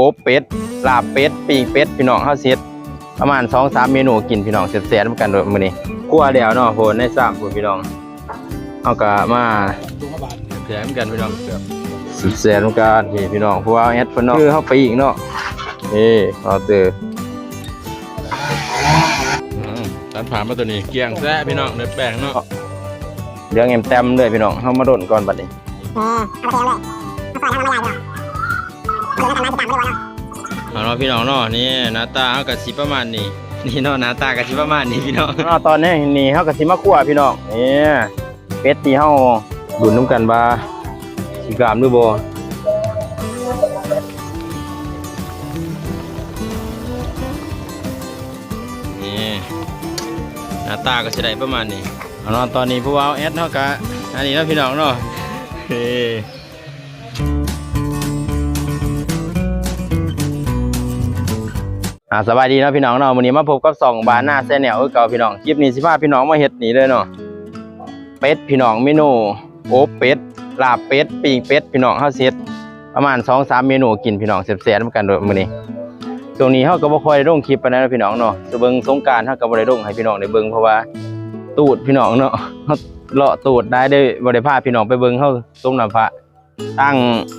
ອົບເປັດ ລາບເປັດ ປີ້ງເປັດ ພີ່ນ້ອງ. ເຮົາຊິເຮັດປະມານສອງສາມເມນູກິນ ພີ່ນ້ອງ, ແຊບໆນຳກັນໂລດມື້ນີ້. ຄົ່ວແລ້ວເນາະ ໂພນໃນຊາມພຸ້ນ ພີ່ນ້ອງ. ເຮົາກໍມາແຊບນຳກັນ ພີ່ນ້ອງ, ແຊບນຳກັນ. ນີ້ ພີ່ນ້ອງ ພວກເຮົາແອັດເພິ່ນເນາະ ຄືເຮົາປີ້ງເນາະ. ນີ້ ເອົາເຕີ ອືມ ຕັດຜ່ານມາຕົວນີ້ ກ້ຽງແຊະ ພີ່ນ້ອງ, ເນື້ອແປ້ງເນາະ ເຫຼືອງແອມແຕ້ມເລີຍ ພີ່ນ້ອງ. ເຮົາມາດົນກ່ອນບັດນີ້. ນີ້ ເອົາມາເທເລີຍ ເອົາຊອຍເອົາມາລາຍເນາະ ເອົາມາຕິດຕາມເລີຍເນາະ. ເອົາເນາະ ພີ່ນ້ອງເນາະ, ນີ້ໜ້າຕາເຮົາກໍຊິປະມານນີ້. ນີ້ເນາະ ໜ້າຕາກໍຊິປະມານນີ້ ພີ່ນ້ອງເນາະ. ຕອນນີ້ ນີ້ເຮົາກໍຊິມາຂົ້ວ ພີ່ນ້ອງ. ນີ້ເປັດທີ່ເຮົາລຸ້ນນຳກັນວ່າຊິງາມຫຼືບໍ່. ນີ້ໜ້າຕາກໍຊິໄດ້ປະມານນີ້. ເອົາເນາະ ຕອນນີ້ຜູ້ບ່າວແອັດເຮົາກະອັນນີ້ເນາະ ພີ່ນ້ອງເນາະ. ເອີ ອ່າ ສະບາຍດີເນາະ ພີ່ນ້ອງເນາະ, ມື້ນີ້ມາພົບກັບຊ່ອງບານາແຊນແນວຄືເກົ່າ ພີ່ນ້ອງ. ຄລິບນີ້ຊິພາພີ່ນ້ອງມາເຮັດນີ້ເລີຍເນາະ ເປັດ ພີ່ນ້ອງ, ເມນູອົບເປັດ ລາບເປັດ ປີ້ງເປັດ ພີ່ນ້ອງ. ເຮົາຊິເຮັດປະມານສອງສາມເມນູກິນ ພີ່ນ້ອງ, ແຊບໆນຳກັນໂລດມື້ນີ້. ຊ່ວງນີ້ເຮົາກໍບໍ່ຄ່ອຍໄດ້ລົງຄລິບປານໃດເນາະ ພີ່ນ້ອງເນາະ, ເຊິ່ງເບິ່ງສົງການເຮົາກໍບໍ່ໄດ້ລົງໃຫ້ພີ່ນ້ອງໄດ້ເບິ່ງ ເພາະວ່າຕູດ ພີ່ນ້ອງເນາະ, ເຮົາເລາະຕູດຫຼາຍເດ້, ບໍ່ໄດ້ພາພີ່ນ້ອງໄປເບິ່ງ. ເຮົາສົມນ້ຳພະ ທັງ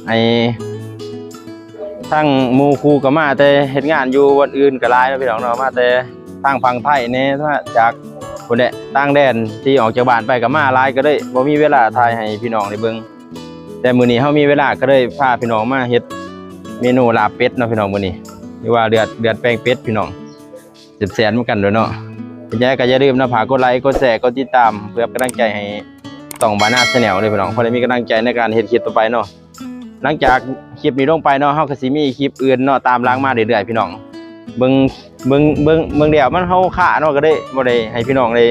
ໄອ້ ທັງໝູ່ຄູ່ກໍມາແຕ່ເຮັດງານຢູ່ບ່ອນອື່ນກໍຫຼາຍເນາະ ພີ່ນ້ອງເນາະ, ມາແຕ່ທາງຝັ່ງໄທແດ່ ມາຈາກພຸ້ນແຫຼະ ຕ່າງແດນທີ່ອອກຈາກບ້ານໄປກໍມາຫຼາຍ, ກໍເລີຍບໍ່ມີເວລາຖ່າຍໃຫ້ພີ່ນ້ອງໄດ້ເບິ່ງ. ແຕ່ມື້ນີ້ເຮົາມີເວລາ ກໍເລີຍພາພີ່ນ້ອງມາເຮັດເມນູລາບເປັດເນາະ ພີ່ນ້ອງ, ມື້ນີ້ ຫຼືວ່າເລືອດ ເລືອດແປງເປັດ ພີ່ນ້ອງ. ແຊບໆນຳກັນໂລດເນາະ. ເປັນຈັ່ງໃດກໍຢ່າລືມເນາະ ຝາກກົດໄລ ກົດແຊ ກົດຕິດຕາມ ເພື່ອເປັນກຳລັງໃຈໃຫ້ຊ່ອງບານາແຊນແນວເດີພີ່ນ້ອງ, ເພື່ອໄດ້ມີກຳລັງໃຈໃນການເຮັດຄລິບຕໍ່ໄປເນາະ. ຫຼັງຈາກຄລິບນີ້ລົງໄປເນາະ ເຮົາກໍຊິມີຄລິບອື່ນເນາະ ຕາມຫຼັງມາເລື້ອຍໆ ພີ່ນ້ອງ. ເບິ່ງ ເບິ່ງ ເບິ່ງ ເບິ່ງແລ້ວມັນເຮົາຄ້າເນາະ ກໍເລີຍບໍ່ໄດ້ໃຫ້ພີ່ນ້ອງໄດ້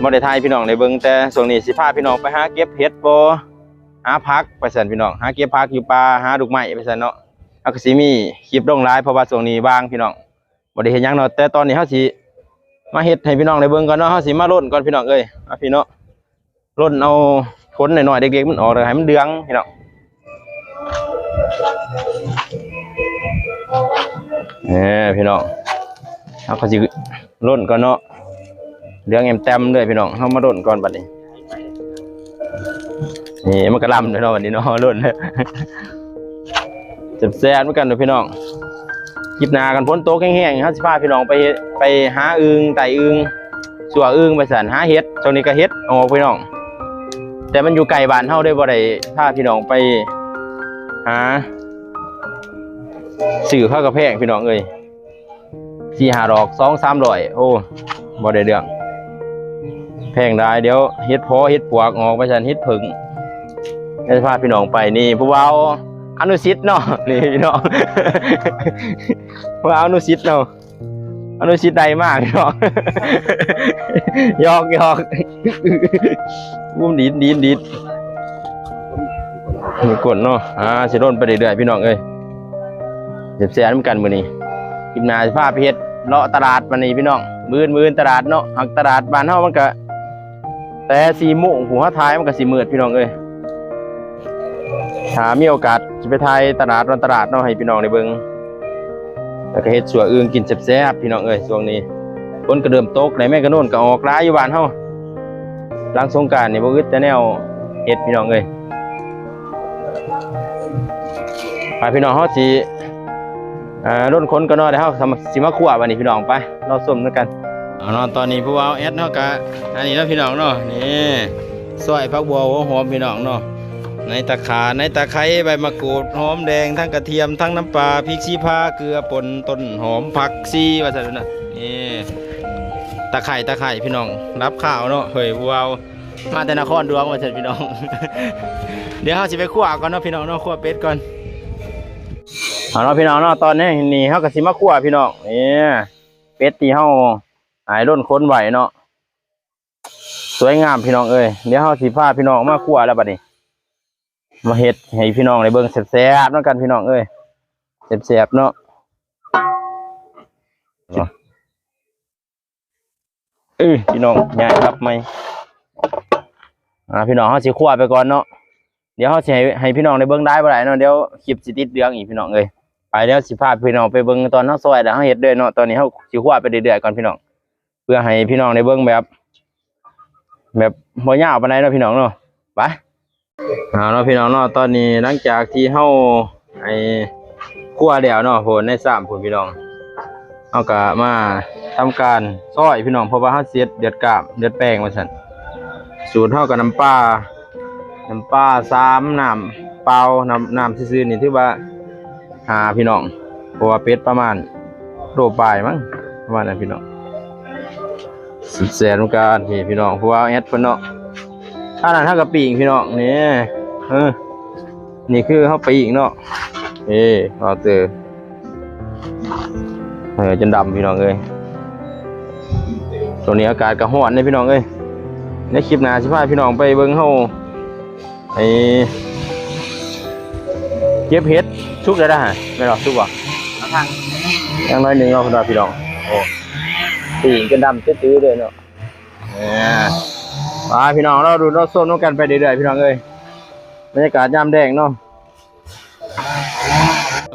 ບໍ່ໄດ້ຖ່າຍໃຫ້ພີ່ນ້ອງໄດ້ເບິ່ງ. ແຕ່ຊ່ວງນີ້ຊິພາພີ່ນ້ອງໄປຫາເກັບເຫັດບໍ່ ຫາຜັກໄປຊັ້ນ ພີ່ນ້ອງ, ຫາເກັບຜັກຢູ່ປ່າ ຫາລູກໄມ້ໄປຊັ້ນເນາະ. ເຮົາກໍຊິມີຄລິບລົງຫຼາຍ ເພາະວ່າຊ່ວງນີ້ວ່າງ ພີ່ນ້ອງ. ບໍ່ໄດ້ເຮັດຫຍັງເນາະ, ແຕ່ຕອນນີ້ເຮົາຊິມາເຮັດໃຫ້ພີ່ນ້ອງໄດ້ເບິ່ງກ່ອນເນາະ. ເຮົາຊິມາຫຼົ່ນກ່ອນ ພີ່ນ້ອງເອີຍ. ມາ ພີ່ເນາະ, ຫຼົ່ນເອົາຜົນນ້ອຍໆ ເລັກໆ ມັນອອກ ແລ້ວໃຫ້ມັນເດືອງ ພີ່ນ້ອງ. ເອີ ພີ່ນ້ອງ, ເຮົາກໍຊິຫຼົ່ນກ່ອນເນາະ. ເຫຼືອງແອມແຕ້ມເລີຍ ພີ່ນ້ອງ, ເຮົາມາຫຼົ່ນກ່ອນບັດນີ້. ນີ້ມັນກະລຳເນາະ ບັດນີ້ເນາະ, ເຮົາຫຼົ່ນ ແຊບໆນຳກັນເດີພີ່ນ້ອງ. ຄລິບໜ້າ ຄັນຝົນຕົກແຮງໆ ເຮົາຊິພາພີ່ນ້ອງໄປເຮັດ ໄປຫາອຶ່ງ ໄຕ່ອຶ່ງ ຊົ່ວອຶ່ງໄປຊັ້ນ, ຫາເຫັດ. ຊ່ວງນີ້ກະເຫັດອອກ ພີ່ນ້ອງ, ແຕ່ມັນຢູ່ໃກ້ບ້ານເຮົາເດ້, ບໍ່ໄດ້ພາພີ່ນ້ອງໄປຫາຊື້ ເຂົາກະແພງ ພີ່ນ້ອງເອີຍ. ສີ່ຫ້າດອກ ສອງສາມຮ້ອຍ ໂອ້ ບໍ່ໄດ້ເລື່ອງ, ແພງຫຼາຍ. ດຽວເຫັດເຜາະເຫັດປວກອອກໄປຊັ້ນ, ເຫັດເຜິ້ງ. ດຽວຈະພາພີ່ນ້ອງໄປ. ນີ້ຜູ້ບ່າວອະນຸສິດເນາະ, ນີ້ພີ່ນ້ອງ, ຜູ້ບ່າວອະນຸສິດເນາະ, ອະນຸສິດໄດ້ມາພີ່ນ້ອງ. ຫຍອກໆ. ອຸ້ມ ດີດ ດີດ ດີດ ມີກົ້ນເນາະ. ອ່າ ຊິຫຼົ່ນໄປເລື້ອຍໆ ພີ່ນ້ອງເອີຍ, ແຊບໆນຳກັນມື້ນີ້. ຄລິບໜ້າຊິພາໄປເຮັດ ເລາະຕະຫຼາດບັດນີ້ ພີ່ນ້ອງ. ມື້ອື່ນ ມື້ອື່ນຕະຫຼາດເນາະ, ຫາກຕະຫຼາດບ້ານເຮົາມັນກະແຕ່ສີ່ໂມງພຸ້ນ, ເຮົາຖ່າຍມັນກະຊິມືດ ພີ່ນ້ອງເອີຍ. ຖ້າມີໂອກາດຊິໄປຖ່າຍຕະຫຼາດ ວັນຕະຫຼາດເນາະ ໃຫ້ພີ່ນ້ອງໄດ້ເບິ່ງ. ແລ້ວກໍເຮັດຊົ່ວອຶ່ງກິນແຊບໆ ພີ່ນ້ອງເອີຍ. ຊ່ວງນີ້ຝົນກໍເລີ່ມຕົກແລ້ວ, ແມງກະໂນນກໍອອກຫຼາຍຢູ່ບ້ານເຮົາ. ຫຼັງສົງການນີ້ບໍ່ອຶດແຕ່ແນວເຮັດ ພີ່ນ້ອງເອີຍ. ໄປ ພີ່ນ້ອງ, ເຮົາຊິ ອ່າ ລົນຂົນກ່ອນເນາະ, ແລ້ວເຮົາຊິມາຄົ່ວບັດນີ້ ພີ່ນ້ອງ. ໄປ ລໍຊົມນຳກັນ. ເອົາເນາະ, ຕອນນີ້ຜູ້ບ່າວແອັດເຮົາກະອັນນີ້ເນາະ ພີ່ນ້ອງເນາະ. ນີ້ ຊອຍຜັກບົ່ວ ຫົວຫອມ ພີ່ນ້ອງເນາະ, ໃນຕະຂາ ໃນຕະໄຄ ໃບມະກູດ ຫອມແດງ ທັງກະທຽມ ທັງນ້ຳປາ ພິກຊີ້ຟ້າ ເກືອປົ່ນ ຕົ້ນຫອມ ຜັກຊີ ວ່າຊັ້ນນະ. ນີ້ຕະໄຄ ຕະໄຄ ພີ່ນ້ອງ, ດັບຄາວເນາະ. ເຮີ້ຍ ຜູ້ບ່າວມາແຕ່ນະຄອນຫຼວງ ວ່າຊັ້ນ ພີ່ນ້ອງ. ດຽວເຮົາຊິໄປຄົ່ວກ່ອນເນາະ ພີ່ນ້ອງເນາະ, ຄົ່ວເປັດກ່ອນ. ເອົາເນາະ ພີ່ນ້ອງເນາະ, ຕອນນີ້ນີ້ເຮົາກໍຊິມາຄົ່ວ ພີ່ນ້ອງ. ນີ້ເປັດທີ່ເຮົາ ໃຫ້ລົນຂົນໄວ້ເນາະ, ສວຍງາມ ພີ່ນ້ອງເອີຍ. ດຽວເຮົາຊິພາພີ່ນ້ອງມາຄົ່ວແລ້ວບັດນີ້, ມາເຮັດໃຫ້ພີ່ນ້ອງໄດ້ເບິ່ງແຊບໆນຳກັນ ພີ່ນ້ອງເອີຍ, ແຊບໆເນາະ. ເອີ ພີ່ນ້ອງ ຍ້າຍກັບໃໝ່. ອ່າ ພີ່ນ້ອງ ເຮົາຊິຄົ່ວໄປກ່ອນເນາະ. ດຽວເຮົາຊິໃຫ້ ໃຫ້ພີ່ນ້ອງໄດ້ເບິ່ງຫຼາຍບໍ່ໄດ້ເນາະ, ດຽວຄລິບຊິຕິດເລື່ອງອີກ ພີ່ນ້ອງເອີຍ. ໄປແລ້ວ ຊິພາພີ່ນ້ອງໄປເບິ່ງຕອນເຮົາຊອຍແລ້ວເຮົາເຮັດເດີເນາະ. ຕອນນີ້ເຮົາຊິຄົວໄປເລື້ອຍໆກ່ອນພີ່ນ້ອງ ເພື່ອໃຫ້ພີ່ນ້ອງໄດ້ເບິ່ງແບບ ແບບບໍ່ຍາວປານໃດເນາະພີ່ນ້ອງເນາະ. ໄປ ເອົາເນາະພີ່ນ້ອງເນາະ ຕອນນີ້ຫຼັງຈາກທີ່ເຮົາ ໄອ້ ຄົວແລ້ວເນາະ ໂພນໃນຊາມພຸ້ນພີ່ນ້ອງ ເຮົາກະມາທຳການຊອຍພີ່ນ້ອງ ເພາະວ່າເຮົາຊິເຮັດເລືອດກ້າມເລືອດແປງວ່າຊັ້ນ. ສູດເຮົາກະນ້ຳປາ ນ້ຳປາສາມ ນ້ຳເປົ່າ ນ້ຳ ນ້ຳຊື່ໆນີ້ຖືວ່າຫ້າພີ່ນ້ອງ ເພາະວ່າເປັດປະມານໂລປາຍມັ້ງ ປະມານນັ້ນພີ່ນ້ອງ. ແຊບນຳກັນ ນີ້ພີ່ນ້ອງ ຜູ້ບ່າວແອັດເພິ່ນເນາະ. ອັນນັ້ນເຮົາກະປີ້ງພີ່ນ້ອງ ນີ້ ເອີ ນີ້ຄືເຮົາປີ້ງເນາະ ເອີ ເອົາເຕີ ເອີ ຈົນດຳພີ່ນ້ອງເອີຍ. ຊ່ວງນີ້ອາກາດກະຮ້ອນເດ້ພີ່ນ້ອງເອີຍ. ໃນຄລິບໜ້າຊິພາພີ່ນ້ອງໄປເບິ່ງເຮົາ ໄອ້ ເກັບເຫັດສຸກແລ້ວນະ ແມ່ນບໍ່? ສຸກບໍ່? ຍັງໜ້ອຍໜຶ່ງເນາະ ເພິ່ນວ່າພີ່ນ້ອງ. ໂອ້ ປີ້ງຈົນດຳຕື້ໆເລີຍເນາະ. ເອີ ໄປພີ່ນ້ອງ ລໍດູລໍຊົມນຳກັນໄປເລື້ອຍໆ ພີ່ນ້ອງເອີຍ. ບັນຍາກາດຍາມແລງເນາະ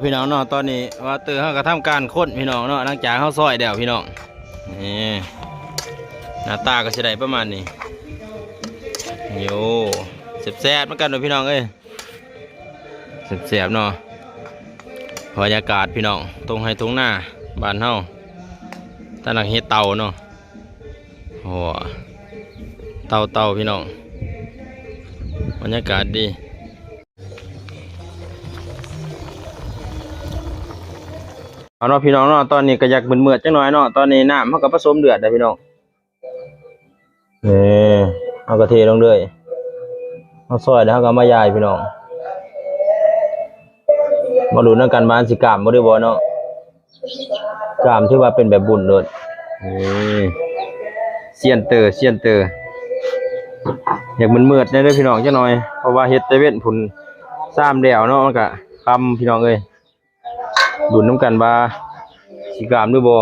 ພີ່ນ້ອງເນາະ. ຕອນນີ້ບ່າວເຕີເຮົາກະທຳການຄົນພີ່ນ້ອງເນາະ ຫຼັງຈາກເຮົາຊອຍແລ້ວພີ່ນ້ອງ. ນີ້ໜ້າຕາກະຊິໄດ້ປະມານນີ້ ໂອ້ ແຊບໆນຳກັນເດີ້ພີ່ນ້ອງເອີຍ. ແຊບໆເນາະ ບັນຍາກາດພີ່ນ້ອງ ທົ່ງໄຮ່ທົ່ງນາບ້ານເຮົາ ຕາໜັກເຫັດເຕົ່າເນາະ. ໂອ້ ເຕົ່າໆ ພີ່ນ້ອງ ບັນຍາກາດດີ. ເອົາເນາະພີ່ນ້ອງເນາະ ຕອນນີ້ກະຢາກມືດໆຈັກໜ້ອຍເນາະ. ຕອນນີ້ນ້ຳເຮົາກະປະສົມເລືອດແລ້ວພີ່ນ້ອງ. ເອີ ເຮົາກະເທລົງເລີຍ ເຮົາຊອຍແລ້ວເຮົາກະມາຢາຍພີ່ນ້ອງ. ມາລຸ້ນນຳກັນວ່າຊິກ້າມບໍ່ ຫຼືບໍ່ເນາະ. ກ້າມຖືວ່າເປັນແບບບຸນໂລດ. ເອີ ຊຽນເຕີ ຊຽນເຕີ ຢາກມືດໆແດ່ເດີ້ພີ່ນ້ອງຈັກໜ້ອຍ ເພາະວ່າເຮັດແຕ່ເວັນພຸ້ນ ຊາມແລ້ວເນາະ ມັນກະຄ່ຳພີ່ນ້ອງເອີຍ. ລຸ້ນນຳກັນວ່າຊິກ້າມຫຼືບໍ່.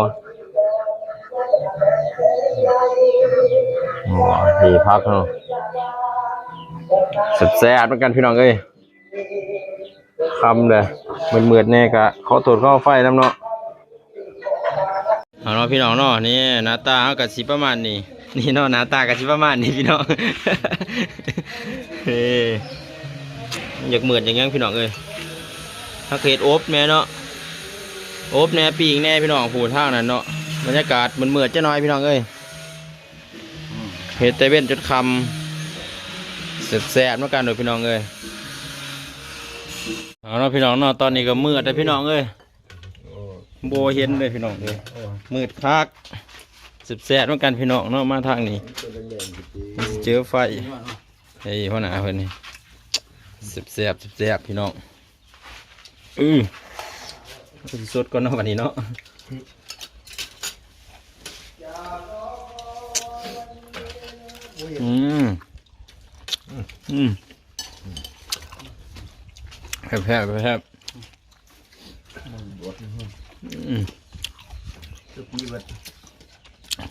ໂອ້ ເທຜັກເນາະ ແຊບໆນຳກັນພີ່ນ້ອງເອີຍ. ຄ່ຳເລີຍ ມືດໆແດ່ ກະຂໍໂທດຂໍອະໄພນຳເນາະ. ເອົາເນາະພີ່ນ້ອງເນາະ ນີ້ໜ້າຕາເຮົາກະຊິປະມານນີ້ ນີ້ເນາະ ໜ້າຕາກະຊິປະມານນີ້ພີ່ນ້ອງ. ເອີ ຢາກມືດຢາກຫຍັງພີ່ນ້ອງເອີຍ. ເຮົາກະເຮັດອົບແດ່ເນາະ ອົບແດ່ ປີ້ງແດ່ພີ່ນ້ອງ. ຜູ້ທາງນັ້ນເນາະ ບັນຍາກາດມືດໆຈັກໜ້ອຍພີ່ນ້ອງເອີຍ. ເຮັດແຕ່ເວັນຈົນຄ່ຳ ແຊບໆນຳກັນເດີ້ພີ່ນ້ອງເອີຍ. ເອົາເນາະພີ່ນ້ອງເນາະ ຕອນນີ້ກະມືດແລ້ວພີ່ນ້ອງເອີຍ. ໂອ້ ບໍ່ເຫັນເລີຍພີ່ນ້ອງເອີຍ ໂອ້ ມືດຄັກ. ແຊບໆນຳກັນພີ່ນ້ອງເນາະ ມາທາງນີ້ມັນຊິເຈີໄຟ. ເອີ ຫົວໜ້າເພິ່ນນີ້ ແຊບໆ ແຊບໆພີ່ນ້ອງ. ອື ຊິສົດກ່ອນເນາະບັດນີ້ເນາະ. ອືມ ອືມ ແຊບໆ ແຊບ. ອືມ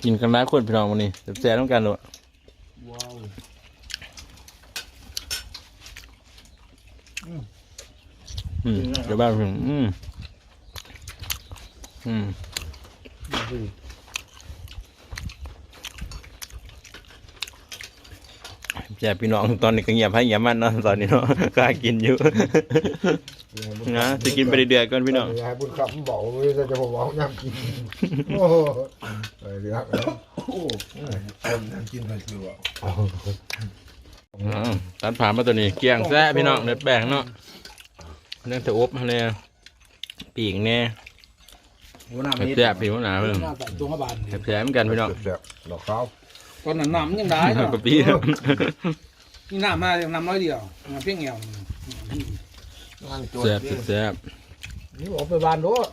ກິນກັນຫຼາຍຄົນພີ່ນ້ອງມື້ນີ້ ແຊບໆນຳກັນໂລດ. ວ້າວ ອືມ ອືມ ເຈົ້າບ່າວ ອືມ ອືມ ແຊບພີ່ນ້ອງ. ຕອນນີ້ກະງຽບໃຜງຽບມັນເນາະ ຕອນນີ້ເນາະ ກະກິນຢູ່ ນະ ຊິກິນໄປເລື້ອຍໆກ່ອນພີ່ນ້ອງ. ໃຫ້ບຸນຄຳເວົ້າເລີຍ ຈະບໍ່ເວົ້າຍາມກິນ. ໂອ້ ໄປເລື່ອຍ ໂອ້ ຍາມກິນໄປຄືເວົ້າ. ອືມ ຕັດຜ່ານມາໂຕນີ້ ກ້ຽງແຊະພີ່ນ້ອງ ເລືອດແປງເນາະ ຍັງແຕ່ອົບຫັ້ນແດ່ ປີ້ງແດ່ ຫົວໜ້າ ແຊບໆ ພີ່ຫົວໜ້າເບິ່ງ ໜ້າໃສ່ຕົວມາບານ ແຊບໆນຳກັນພີ່ນ້ອງ. ແຊບໆ ດອກຂາວ ຕອນນັ້ນນ້ຳມັນຍັງຫຼາຍເນາະ ກະປີ ນີ້ນ້ຳມາ ນ້ຳໜ້ອຍດຽວ ນ້ຳພຽງແອວ ແຊບໆ ແຊບ. ນີ້ອອກໄປບ້ານໂລດ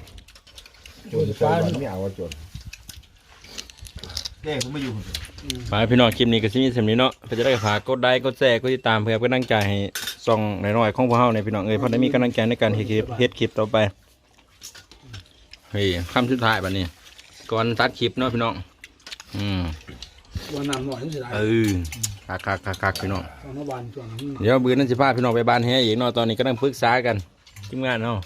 ໂຈນໄປບ້ານ ເມຍວ່າໂຈນ. ເດ້ ເພິ່ນມາຢູ່ ໄປພີ່ນ້ອງ ຄລິບນີ້ກະຊິມີສ່ຳນີ້ເນາະ. ເປັນຈັ່ງໃດກະຝາກກົດໄລ ກົດແຊ ກົດຕິດຕາມ ເພື່ອເປັນກຳລັງໃຈໃຫ້ຊ່ອງນ້ອຍໆຂອງພວກເຮົາແດ່ພີ່ນ້ອງເອີຍ ເພາະໄດ້ມີກຳລັງໃຈໃນການເຮັດຄລິບ ເຮັດຄລິບຕໍ່ໄປ. ເຮີ້ຍ ຄຳສຸດທ້າຍບາດນີ້ ກ່ອນຕັດຄລິບເນາະພີ່ນ້ອງ. ອືມ ວ່ານ້ຳໜ້ອຍມັນຊິຫຼາຍ ເອີ ຄັກໆໆໆ ພີ່ນ້ອງ. ເອົາມາບານຊ່ວງນັ້ນ ດຽວມື້ອື່ນຊິພາພີ່ນ້ອງໄປບານແຫອີກເນາະ. ຕອນນີ້ກຳລັງປຶກສາກັນ ທີມງານເຮົາ